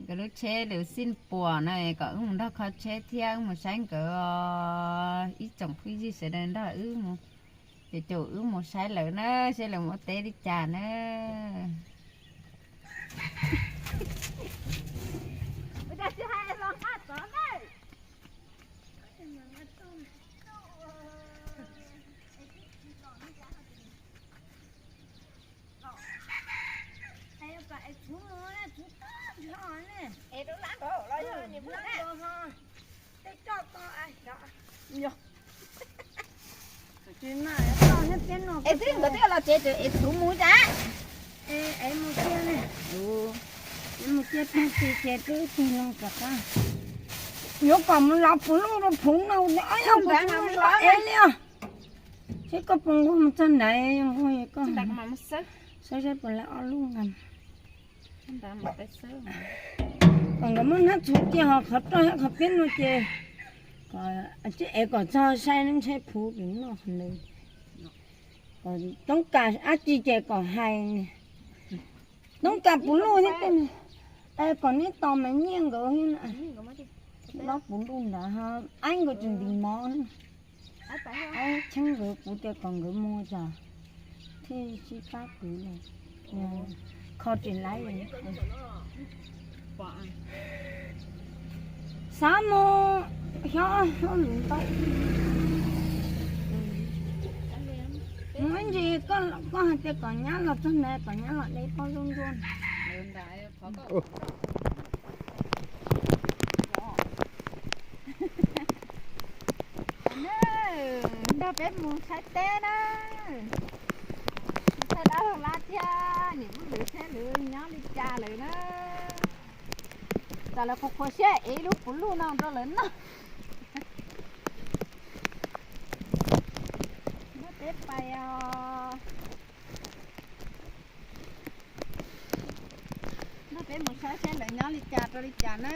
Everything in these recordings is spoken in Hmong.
Nkawd lub tsheb lawv xij puas na, kom wb mus nrog kho tsheb thiab wb mus saib nkawd. Ib tsoom phooj ywg sawv daws nrog wb mus, ces caum wb mus saib lawv na, saib lawv mus ua teb li cas na. Es twb nkawd twb los tsev, es txhuv mus tas. Es mus kiag, mus kiag pheej tis ces twb tig loo rov qab. Yuav kom mus lov puv luj rau phuv no, es li os. Seb koj puas nquag mus txog ntawd, nquag koj saib saib puas lawv ob lub nqa. Kom nkawd muab hnab txhuv cia hos qhov roj thiab qhov peb no ces, es kom txog saib ntshai phuv tim noj qhov ntawd. Toob kas dab tsi ces kom hais, toob kas puv luj thiab tej, es kom neb tos mas nyiaj nkawd thiab na. Lob puv luj ntawd, aib nkawd tsis ntis mov, aib tsheeb nkawd puv tias kom nkawd mus tso, thiaj sib pab kwv los kho tsis laib. Xav mus xyov hauj lwm ntau. Mus ib ntsis koj hais tias kom nyab los txog ntawd kom nyab los de pob zaub ntsuab. Nrog peb mus saib teb na. Thaij dab laug lab thiab niam muab lwv seb lawv nyob li cas lawm na. Tsam lawv qhuas qhuas siab ev ib lub puv luj no rau lawv noj. Nrog peb pais os. Nrog peb mus saib seb lawv nyob li cas rau li cas na.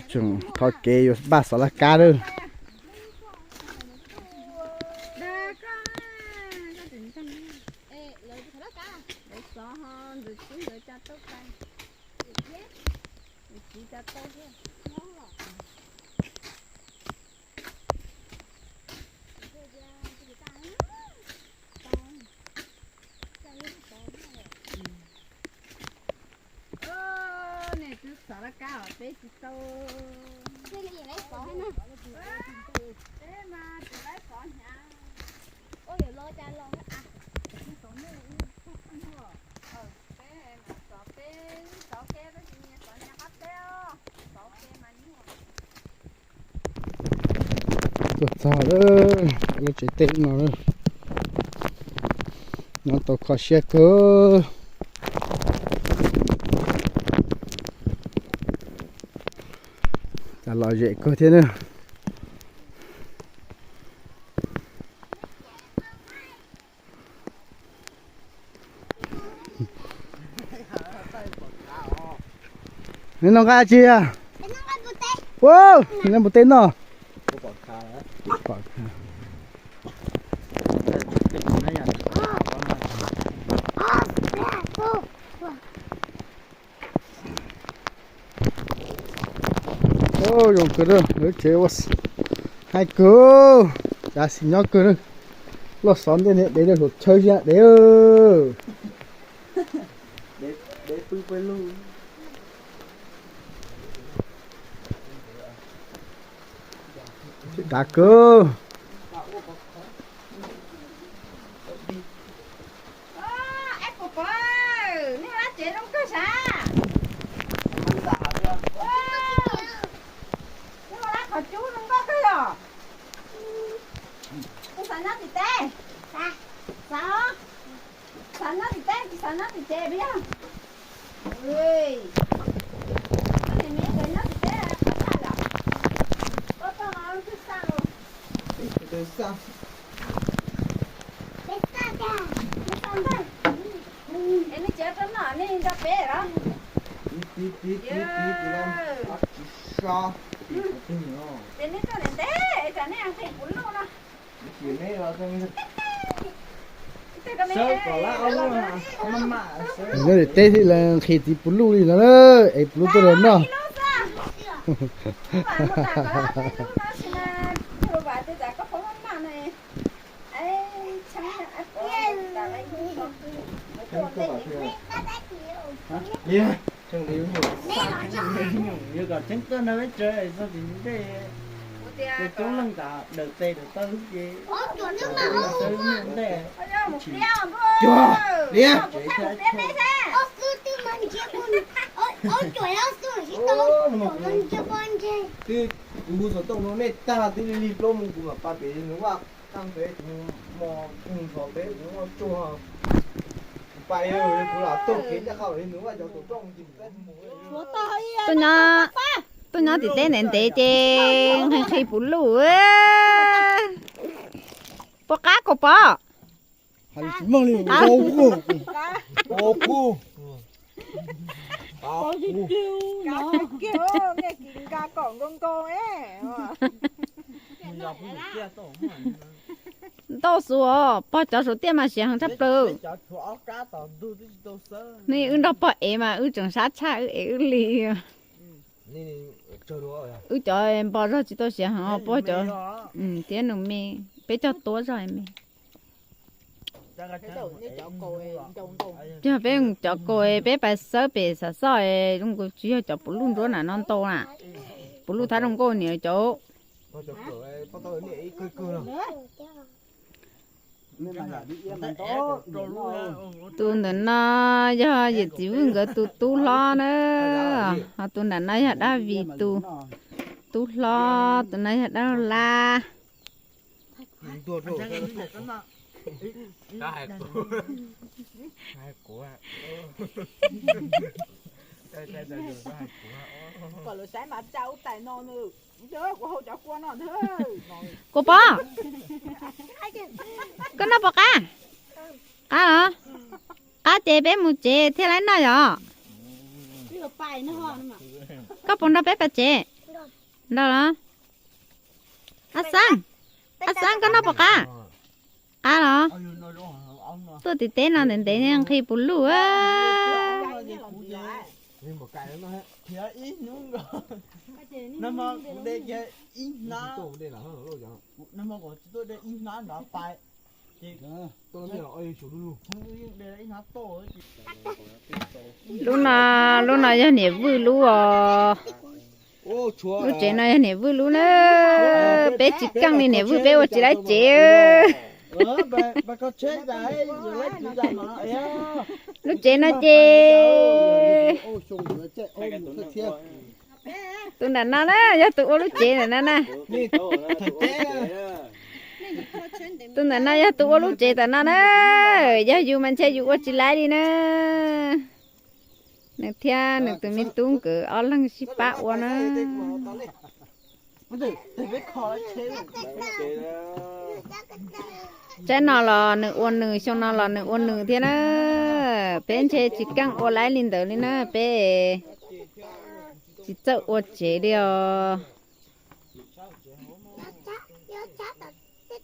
Tseem thov kev yuav npaj xov laj kab lawm. Nej twb xov laj kab os, peb tsis tau. Peb mas tsis laib xov hnyav. Peb mas xov peb, xov ke tab sis nyias xov nyias qab teb os, xov ke mas nyuaj. Tuaj txog lawm, lub tsev teb no lawm. Nyob tau kho siab kawg. Cas lom zem kawg thiab na. Neb noj nqaij tsi? Ua, neb mus teb noj. Zoo kawg, lub tsev ua hais kawg, cav xis nyob kawg na. Loj xov ntej niag dev rau hluav chaw zia dev. Dav kawg. Ab, pog pog, nej lab tsev zoo kawg sav. Nej lab qhov cub zoo nkauj kawg yom. Koj xav nyob tim teb? Xav os. Xav nyob tim teb tsis xav nyob tim tsev puas yog? Koj niam me nkawd nyob tim teb qhov txaj yom? Koj koj no twb xaj los. Es nej tsev rau no nej nrog peb los? Nyob tim teb thiaj li nqhis txiv puv luj li no na, es puv luj tuaj los noj. Yuav kom tseeb tuaj no peb tsev txog tim ntej, ces coob leej tas dawm tes dawm taw ces ntej. Cuag, liab. Twb kuv hu xov tooj no nej tag twb li lig plaub mus kuv mam pab pem nws vaj tag pem kuv mos mus nrov peb kuv vaj tsuag. Kuv pais kuv lam tuaj kev ncaj qha li nws vaj cov tus rooj. Tuaj nyob, tuaj nyob tim teb ntev ntev ces nqhis nqhis puv luj. Puas qab Kaum Pov? Ntau xus os, pog cov saum tiaj mas siav heev tshaj plaws. Nej wb nrog pog ev mas wb tseem sab tshaj wb ev wb li. Wb cov npo zog tsis tau siav heev, pog cov thiab nws me, peb cog tuab zog me. Yog peb cov kaus peb pais xawb pem xav xoj zoo nkaus tsis yog cov puv luj ntsuab na no ntau na. Puv luj thab zoo nkauj niam cov. Tus ntawm no yog yawm txiv Vwj nkawd tus tub hlob na, ho tus nram no yog Dab Vim tus tub hlob, tus no yog Dab Laj. Kaum Pov, koj noj puas qab? Qab los? Qab ces peb mus tsev thiaj li noj yom. Koj puas nrog peb pais tsev? Nrog los? Ab Xab, Ab Xab koj noj puas qab? Qab los? Tuaj tim teb no ntev ntev nqhis puv luj. Lub no, lub no yog niam Vwj lub os. Lub tsev no yog niam Vwj lub na. Peb tsis keej li niam Vwj peb ua tsis laib tsev. Lub tsev no ces tus nram no na yog tus ua lub tsev ntawm no na. Tus ntawm no yog tus ua lub tsev ntawm no na. Yog yus mas ntshe yus ua tsis laib li na. Nws thiab nws tus me tub nkawd ob leeg sib pab ua na. Tsaib no los nws ua nws, xyoo no los nws ua nws thiab na. Peb ntshe tsis keej ua laib li ntawd li na, peb tsis txawj ua tsev li os.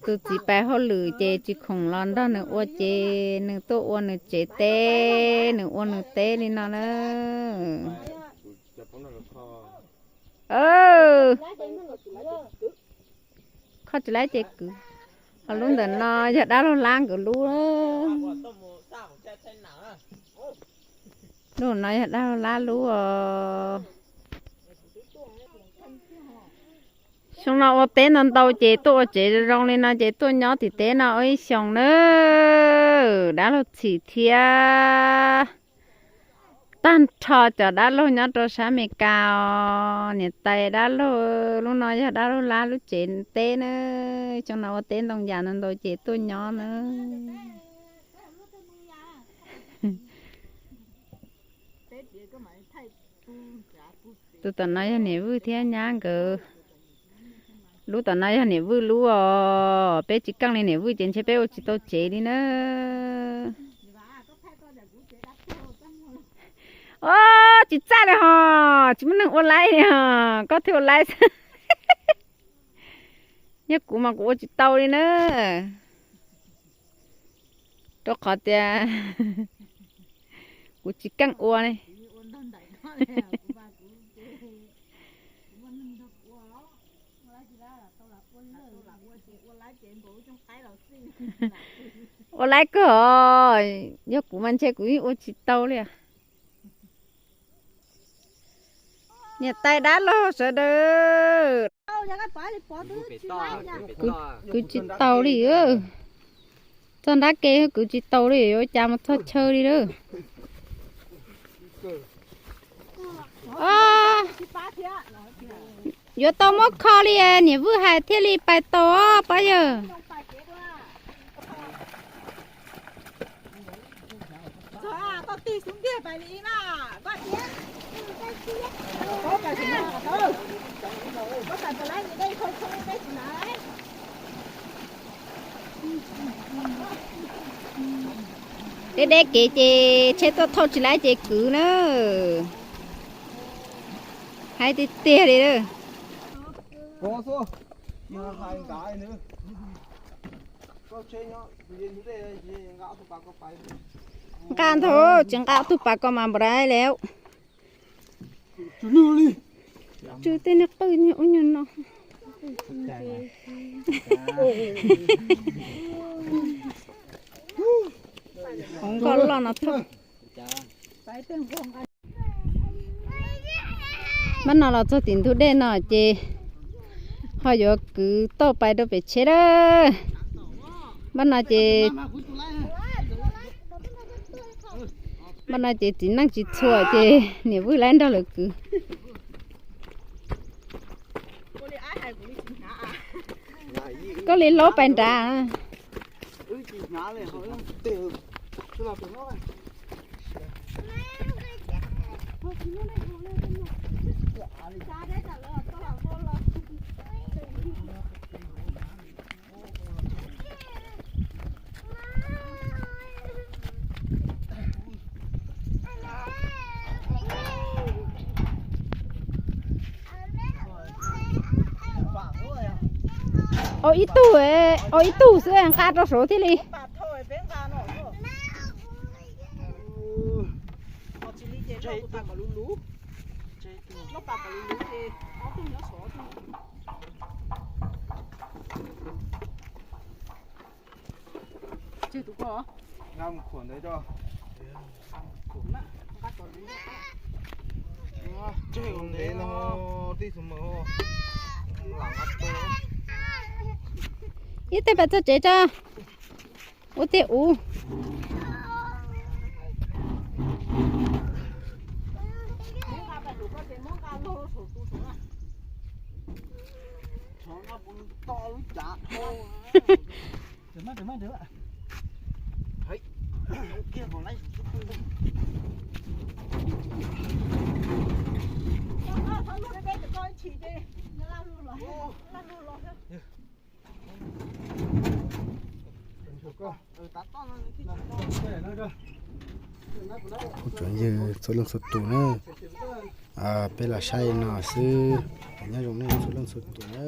Tus txiv pais hauj lwm ces tsis khoom los nrog nws ua ces nws tuaj ua nws tsev teb, nws ua nws teb li no na. Kho tsis laib ces kwv. Ho lub ntawm no yog dab laug Lab nkawd lub. Lub no yog dab laug Lab lub os. Xyoo no ua teb ntau ntau ces tuaj ua tsev zoo zoo li no ces tuaj nyob tim teb no ua ib xyoos na. Dab laug Txhim thiab tag nrho cov dab laug nyob rau sab Amelikas os, niam tais dab laug, lub no yog dab laug Lab lub tsev teb na. Xyoo no ua teb ntoo yam ntau ntau ces tuaj nyob na. Tus tom no yog niam Vwj thiab nyab nkawd. Lub tom no yog niam Vwj lub os, peb tsis keej li niam Vwj ces ntshe peb ua tsis tau tsev li na. Os, tsis txaj li hos, tsis muaj neeg ua laib li hos, koj thiaj ua laib xwb. Yog kuv mas kuv ua tsis tau li na. Rau qhov tias kuv tsis keej ua ne. Ua laib kawg os, yog kuv mas ntshe kuv yeej ua tsis tau li. Niam tais dab laug sawv daws, kuv tsis tau li. Txog nrab ke kuv tsis tau li, yuav cas mus txog chaw li lawm. Yuav tau muab kho li niam Vwj hais thiaj li pais tau os pab yawg. Deb deb kev ces tsheb tuaj thauj tsis laib ces kwv na. Hais tiag tiag li. Nqa ntag, tsis nqa ob tug pas ko mas npaum li. Tsw tej niag qwj niag ub nyuag no. Hauv nkoj loj no thauj. Npaj no los txog tim ntug dej no ces ho yuav kwv tauj pais rau pem tsheb lawm. Npaj no ces, npaj no ces txiv neej tsis txhua ces niam Vwj lawv nrog lawv kwv. Koj li laub pais nrad. Ua ib tug, ua ib tug xwb nqa rau saud thiaj li. Ib teg pais txog tsev tso. Ua tiag ub. Kuv cov yawg txhua leej txhua tus na, peb los saib no xwb, nyob zoo nej txhua leej txhua tus na.